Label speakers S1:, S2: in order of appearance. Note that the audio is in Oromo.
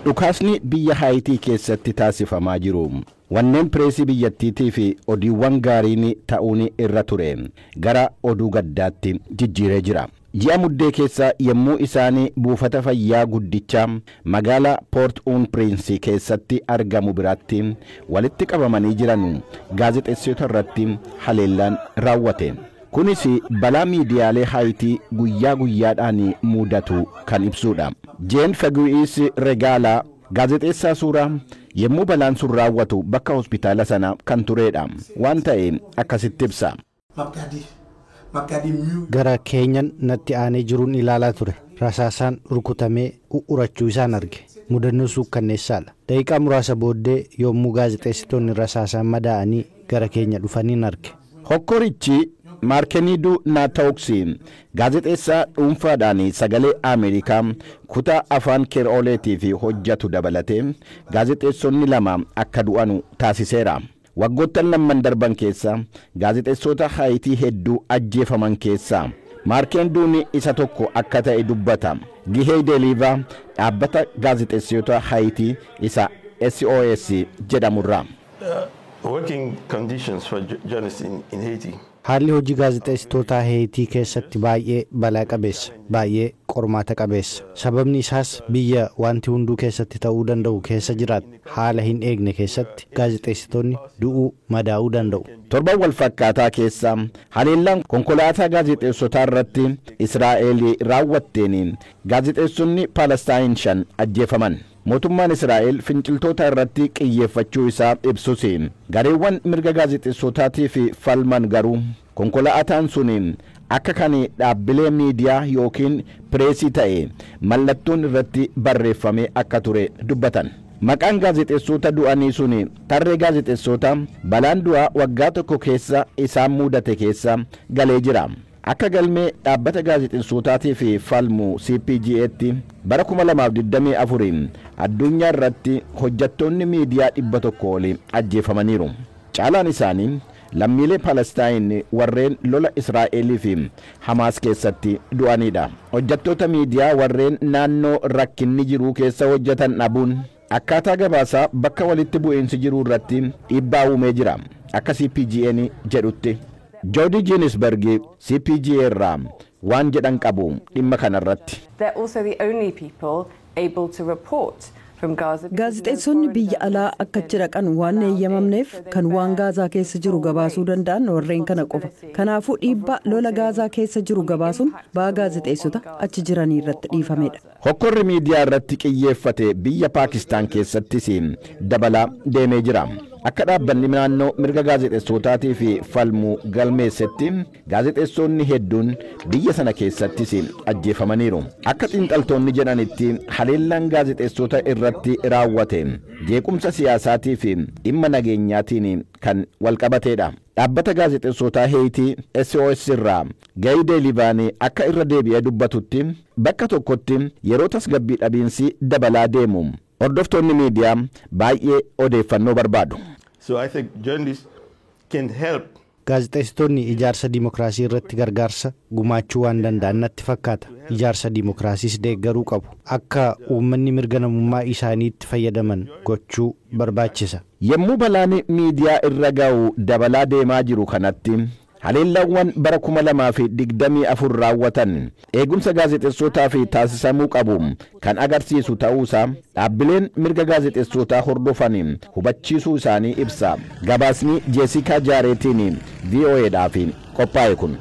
S1: Dhukaasni biyya Haayitii keessatti taasifamaa jiru wanneen pireesii biyyattiitii fi oduuwwan gaariin ta'uun irra ture gara oduu gaddaatti jijjiiree jira. Ji'a Muddee keessa yommuu isaan buufata fayyaa guddichaa magaalaa Poort Uun Piriinsi keessatti argamu biratti walitti qabamanii jiran gaazexeessitoota irratti haleellaan raawwate. Kunis balaa miidiyaalee Haayitii guyyaa guyyaadhaan mudatu kan ibsudha. Jeen Fagu'is Regaalaa gaazexeessaa suuraa yommuu balaan sun raawwatu bakka hospitaala sana kan turedha. Waan ta'e akkasitti ibsa.
S2: Gara keenyan natti aanee jiruun ilaalaa ture. Rasaasaan rukutamee u'urachuu isaan arge. Mudannoo suukkanneessaadha. Daqiiqaa muraasa booddee yommuu gaazexeessitoonni rasaasaan madaa'anii gara keenya dhufaniin arge.
S1: Hokkorichi Maarkeniiduu Naatawuksi gaazexeessaa dhuunfaadhaan Sagalee Ameerikaa kutaa afaan Keerooleetiif hojjetu dabalatee gaazexeessonni lama akka du'anu taasiseera. Waggoottan lamman darban keessa gaazexeessota Haayitii hedduu ajjeefaman keessaa Maarkenduun isa tokko akka ta'e dubbata. Gihee Deliivaa dhaabbata gaazexeessitoota Haayitii isa SOS jedhamurraa.
S3: Working conditions for journalists in Haiti.
S2: Haalli hojii gaazexeessitootaa Heeyitii keessatti baay'ee balaa qabeessa, baay'ee qormaata qabeessa. Sababni isaas biyya wanti hunduu keessatti ta'uu danda'u keessa jiraatu haala hin eegne keessatti gaazexeessitoonni du'uu, madaa'uu danda'u.
S1: Torban wal fakkaataa keessa haleellaan konkolaataa gaazexeessotaa irratti Israa'el raawwatteen gaazexeessonni Palestaayin 5 ajjeefaman. Mootummaan Israa'el finciltoota irratti qiyyeeffachuu isaa ibsus, gareewwan mirga gaazexeessotaatiif falman garuu konkolaataan sun akka kan dhaabbilee miidiyaa yookiin pireesii ta'e mallattoon irratti barreeffamee akka ture dubbatan. Maqaan gaazexeessota du'anii sun tarree gaazexeessota balaan du'aa waggaa tokko keessa isaan mudate keessa galee jira. Akka galmee dhaabbata gaazexeessotaatiif falmu CPG'tti bara 2024 addunyaa irratti hojjettoonni miidiyaa 100 olii ajjeefamaniiru. Caalaan isaanii lammiilee Palestaayin warreen lola Israa'elii fi Hamaas keessatti du'anidha. Hojjettoota miidiyaa warreen naannoo rakkinni jiruu keessa hojjetan dhabuun akkaataa gabaasaa bakka walitti bu'iinsi jiruu irratti dhiibbaa uumee jira. Akka CPGN jedhutti. Joodi Jiinisberg CPGA irraa waan jedhan qabu dhimma kanarratti.
S4: They're also the only people able to report from Gaza.
S5: Gaazexeessonni biyya alaa akka achi dhaqan waan eeyyamamneef kan waan Gaazaa keessa jiru gabaasuu danda'an warreen kana qofa. Kanaafuu dhiibbaa lola Gaazaa keessa jiru gabaasuun ba'aa gaazexeessota achi jiranii irratti dhiifamedha.
S1: Hokkorri miidiyaa irratti qiyyeeffate biyya Paakistaan keessattis dabalaa deemee jira. Akka dhaabbanni naannoo mirga gaazexeessotaatii fi falmuu galmeessetti gaazexeessonni hedduun biyya sana keessattis ajjeefamaniiru. Akka xiinxaltoonni jedhanitti haleellaan gaazexeessota irratti raawwate jeequmsa siyaasaatii fi dhimma nageenyaatiin kan walqabateedha. Dhaabbata gaazexeessotaa Heeyitii SOS irraa Gayii Deelivaanii akka irra deebi'ee dubbatutti, bakka tokkotti yeroo tasgabbii dhabiinsi dabalaa deemu hordoftoonni miidiyaa baay'ee odeeffannoo barbaadu.
S3: So I think journalists can help.
S2: Gaazexeessitoonni ijaarsa dimokiraasii irratti gargaarsa gumaachuu waan danda'an natti fakkaata. Ijaarsa dimokiraasiis deeggaruu qabu. Akka uummanni mirga namummaa isaaniitti fayyadaman gochuu barbaachisa.
S1: Yommuu balaan miidiyaa irra ga'u dabalaa deemaa jiru kanatti haleellaawwan bara 2024 raawwatan eegumsa gaazexeessotaa fi taasisamuu qabu kan agarsiisu ta'uusaa dhaabbileen mirga gaazexeessotaa hordofan hubachiisuu isaanii ibsa. Gabaasni Jeesikaa Jaareetiin VOAdhaaf qophaa'e kun.